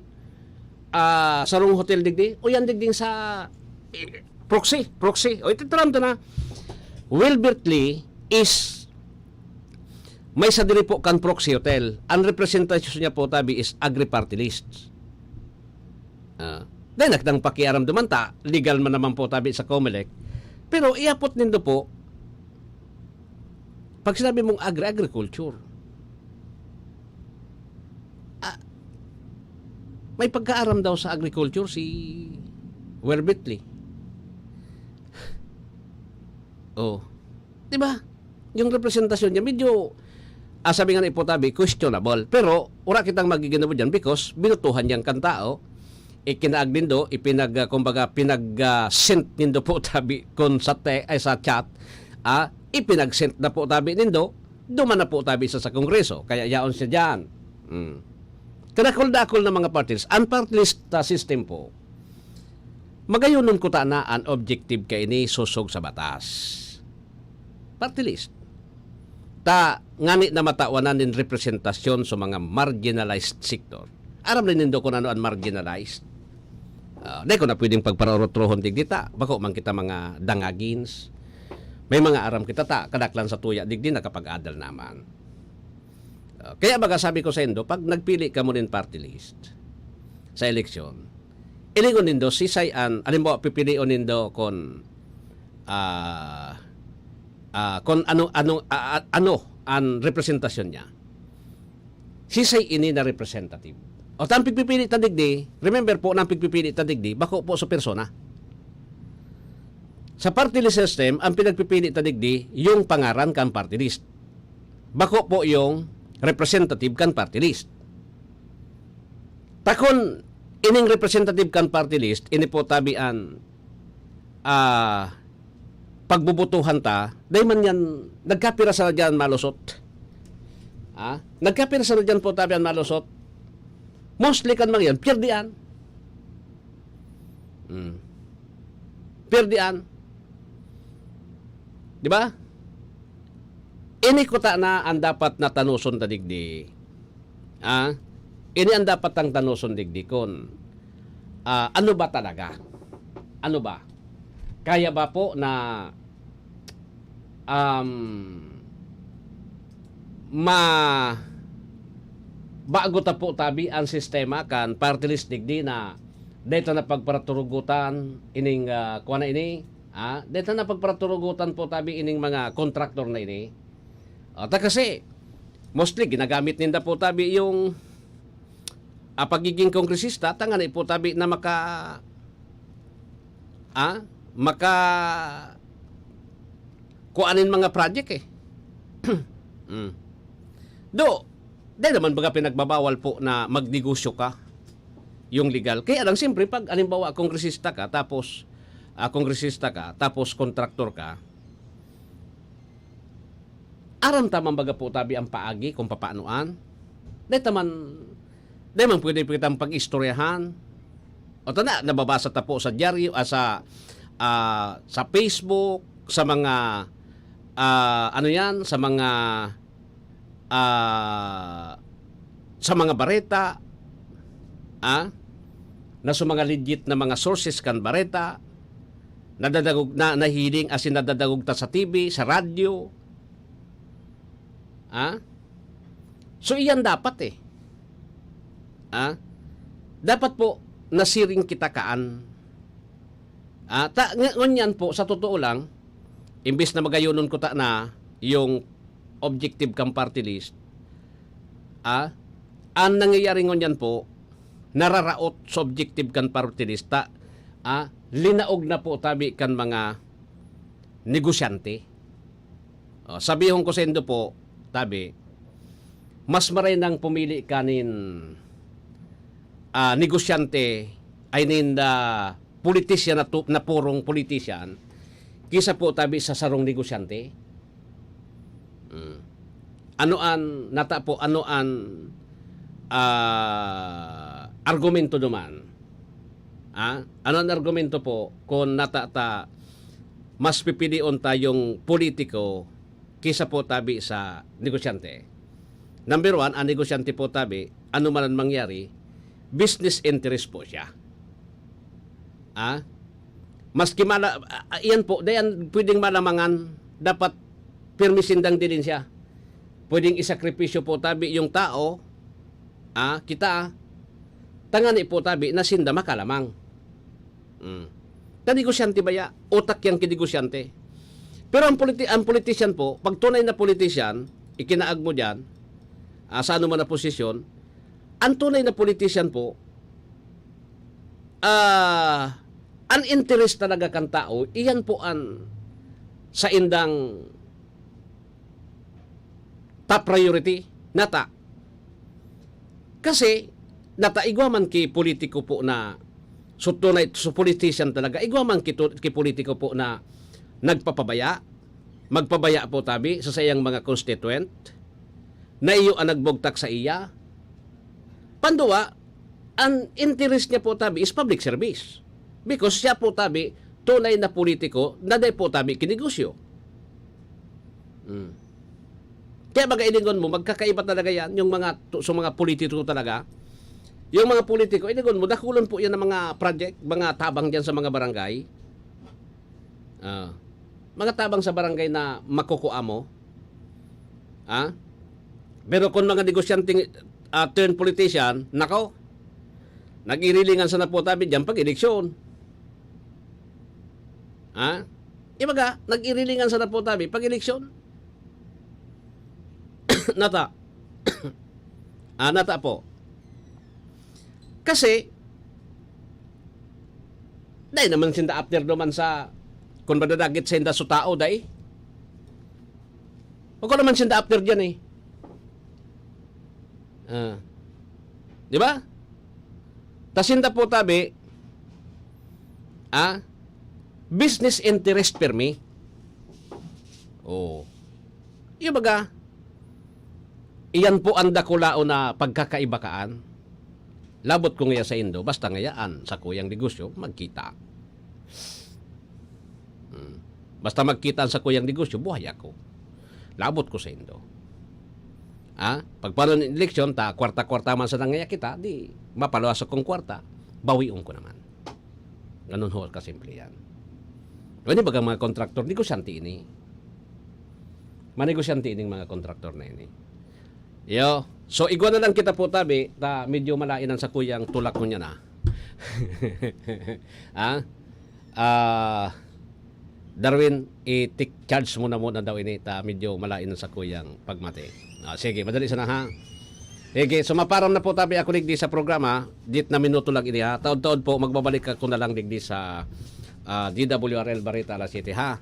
ah, sarong hotel digdi. O yan digdi sa, eh, proxy, proxy. O, ito taram ta na. Wilbert Lee is may sadiri po kan proxy hotel. An representasyon niya po tabi is agri-party list. Ah, dai na kitang pakiaram duman ta, legal man naman po tabi sa Comelec. Pero iapot nindo po, pag sinabi mong agri, agriculture, ah, may pagkaaram daw sa agriculture si Wilbert Lee. Oh. Di ba? Yung representasyon niya, medyo, ah, sabi nga ni Ipo Tabi, questionable. Pero, wala kitang magiginubo dyan because binutuhan niyan kan tao, ikinaag nindo, ipinag, ah, kumbaga, pinag, ah, sent nindo po tabi kun sa te-, ay, sa chat, ah, ipinag-sent na po tabi nindo, duman na po tabi sa, sa Kongreso. Kaya yaon siya dyan. Mm. Kadakul-dakul na mga party list. Ang party list, ah, system po, magayonon ko ta na an objective kaini sosog sa batas. Party list. Ta, ngani na matawanan nin representasyon sa mga marginalized sector. Aram rin nindo kung ano ang marginalized. Ah, dai ko na pwedeng pagparaorotrohon digdi ta. Bako man kita mga dangagins. May mga aram kita ta, kadaklan sa tuya digdi nakapag-adal naman. Ah, kaya baga sabi ko sa indo, pag nagpili ka mo nin party list sa eleksyon, ilingon nindo, sisay an, halimbawa, pipilion nindo kon, ah, ah, kon ano, ano, ah, ah, ano an representasyon niya. Sisay ini na representative. O, ta ang pigpipili ta digdi, remember po na ang pigpipili ta digdi, bako po sa persona. Sa party list system, ang pinagpipili ta digdi, yung pangaran kan party list. Bako po yung representative kan party list. Ta kun ining representative kan party list, ini po tabi an, ah, pagbubutuhan ta, dai man yan, nagkapira sana dyan malusot. Ah, nagkapira sana dyan po tabi an malusot. Mostly kan mga yan, pirdian. Hmm. Pirdian. Di ba? Ini kuta na ang dapat na tanoson ta digdi. Ah? Ini ang dapat tang tanoson digdi kun, ah, ano ba talaga? Ano ba? Kaya ba po na, um, ma-, bago ta po tabi ang sistema kan party list digdi na deta na pagparaturugutan ining, ah, kuwan na ini, ah, deta na pagparaturugutan po tabi ining mga kontraktor na ini. Ah, ta kasi, mostly, ginagamit ninda po tabi yung, ah, pagiging kongresista, tangani po tabi na maka-, ah, maka-, kuan nin mga project eh. Mm. Do, di naman baga pinagbabawal po na magnegosyo ka, yung legal. Kaya lang, siyempre, pag, halimbawa, kongresista ka, tapos, ah, kongresista ka, tapos kontraktor ka, aram ta man baga po tabi ang paagi kung papaanoan. Dai ta man, dai man pwede kitang pag-istoryahan. O tana, nababasa ta po sa dyaryo, ah, sa, ah, sa Facebook, sa mga, ah, ano yan, sa mga, ah, sa mga bareta, ah, na sa mga legit na mga sources kan bareta, nadadangog, na, nahiling asin nadadangog ta sa T V, sa radyo. Ah? So, iyan dapat eh. Ah? Dapat po, nasiring kita kaan. Ah, ta, ng-, ngunyan po, sa totoo lang, imbis na magayonon ko ta na yung objective kang party list, ah, ang nangyayari ngunyan po, nararaot sa objective kan party list, ta, ah, linaog na po tabi kan mga negosyante. O, sabihon ko sa indo po, tabi, mas maray nang pumili ka nin, ah, negosyante, I mean, ah, politician na tu-, na purong politician, kisa po tabi sa sarong negosyante. Mm. Ano an, nata po, ano an, ah, argumento duman? Ah, ano an argumento po kung nata ta mas pipilion tayong politiko kisa po tabi sa negosyante. Number one, ang negosyante po tabi, ano man ang mangyari, business interest po siya. Ah? Maski mala, ah, iyan po, dayan pwedeng malamangan, dapat pirmi sindang dilin siya. Pwedeng isakripisyo po tabi yung tao, ah, kita, tangani po tabi na sinda makalamang. Mm. Ta negosyante ba ya? Utak yang kinegosyante. Pero ang politi-, ang politician po, pag tunay na politician, ikinaag mo diyan, ah, sa anuman na posisyon, ang tunay na politician po, ah, ang interes talaga kan tao, iyan po ang saindang top priority nata. Kasi nata igwa man ki politiko po na, so tunay, so politician talaga, igwa man ki, tu- ki politiko po na nagpapabaya, magpabaya po tabi sa sayang mga constituent na iyo ang nagbugtak sa iya. Panduwa, ang interest niya po tabi is public service. Because siya po tabi, tunay na politiko na dai po tabi kinegosyo. Hmm. Kaya baga ilingon mo, magkakaiba talaga yan, yung mga, tu- sa mga politiko talaga. Yung mga politiko, ilingon mo, dakulon po yan ng mga project, mga tabang dyan sa mga barangay. Ah, mga tabang sa barangay na makukuha mo. Ah? Pero kung mga negosyanteng, ah, turn politician, nako, nag-irilingan sana po tabi dyan pag eleksyon. Ha? Ibaga, nag-irilingan sana po tabi pag eleksyon. Nata. Ah, nata po. Kasi, dai naman sinda after duman sa, kung madadagit sinda sa tao, dai. Ako naman sinda after dyan eh. Ah. Di ba? Ta sinda po tabi, ah, business interest permi. Oh. Yung baga, iyan po ang dakulaon na pagkakaiba kaan. Labot ko ngaya sa indo, basta ngayaan sa kuyang negosyo, magkita. Hmm. Basta magkita sa kuyang negosyo, buhay ako. Labot ko sa indo. Ah, pagpanon ng eleksyon, ta kwarta-kwarta man sa nangaya kita, di mapaluwas akong kwarta, bawion ko naman. Ganun ho kasimple yan. Pwede baga mga kontraktor, negosyante ini. Manegosyante ining mga kontraktor na ini. Yo, so igwa na lang kita po tabi, ta medyo malain ang sakuyang tulak ko niya na. Ah? Ah, Darwin, i-take charge mo na muna daw ini, ta medyo malain ang sakuyang pagmati. Ah, sige, madali sana ha. Sige, so maparam na po tabi ako digdi sa programa, dit na minuto lang ini ha. Taod-taod po, magbabalik ako na lang digdi sa ah, D W R L Barita alas siyete ha.